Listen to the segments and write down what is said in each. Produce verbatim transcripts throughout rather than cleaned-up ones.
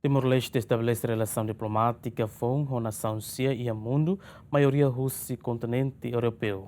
Timor-Leste estabelese relasaun diplomátika foun ho nasaun sia iha mundu, maioria husi kontinente europeu.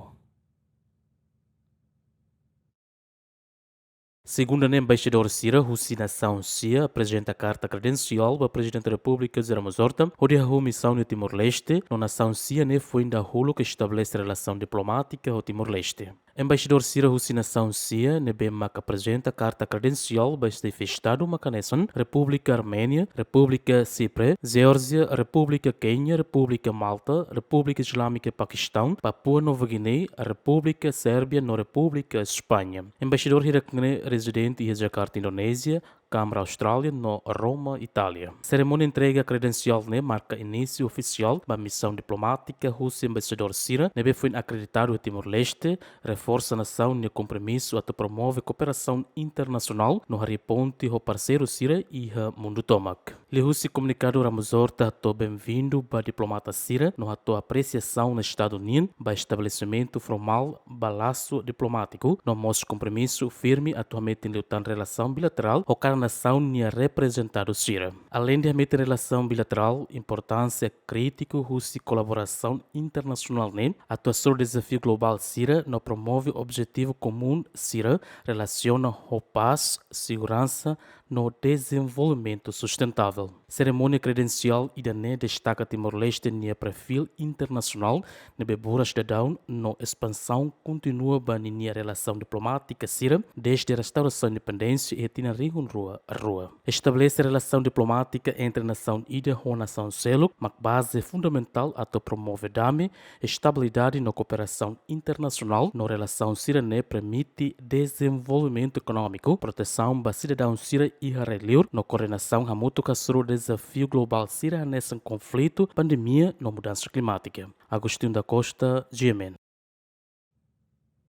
Segunda ne'e, embaixadór sira husi nasaun sia aprezenta karta kredensiál ba Prezidente Repúblika José Ramos Horta hodi hahú misaun iha Timor-Leste, no nasaun sia ne'e foin dahuluk estabelese relasaun diplomátika ho Timor-Leste. Embaixadór sira husi nasaun sia ne'ebé maka aprezenta karta kredensiál ba xefe Estadu maka hanesan Repúblika Arménia, Repúblika Xipre, Jeórjia, Repúblika Kénia, Repúblika Malta, Repúblika Islímika Pakistaun, Papua Nova Guiné, Repúblika Sérbia no Repúblika España. Embaixadór hirak ne'e rezidente iha Jakarta, Indonézia, Canberra, Austrália, no Roma, Itália. Serimónia entrega kredensiál ne'e marka inísiu ofisiál ba misaun diplomátika husi embaixadór sira ne'ebé foin akreditadu iha Timor-Leste, reforsa nasaun nia kompromisu atu promove kooperasaun internasionál no harii ponte ho parseiru sira iha mundu tomak. Liuhusi komunikadu, Ramos Horta hato'o benvindu ba diplomata sira no hato'o apresiasaun Estadu nian ba estabelesimentu formál ba lasu diplomátiku, no mós kompromisu firme atu hametin liután relasaun bilaterál ho kada nasaun nia reprezentadu sira. Aleinde hametin relasaun bilaterál, importánsia krítiku husi kolaborasaun internasionál ne'e atu hasoru dezafiu globál sira no promove objetivu komún sira relasiona ho pás, seguransa no dezenvolvimentu sustentável. Serimónia kredensiál ida-ne'e destaka Timor-Leste nia perfíl internasionál ne'ebé buras daudaun no espansaun kontínua ba ninia relasaun diplomátika sira dezde restaurasaun independénsia iha tinan rihun rua rua. Estabelese relasaun diplomátika entre nasaun ida ho nasaun seluk mak baze fundamentál atu promove dame, estabilidade no kooperasaun internasionál, no relasaun sira-ne'e permite dezenvolvimentu ekonómiku, protesaun ba sidadaun sira iha rai-liur, no koordenasaun hamutuk hasoru dezafiu globál sira hanesan konflitu, pandemia no mudansa klimátika. Agostinho da Costa, G M N.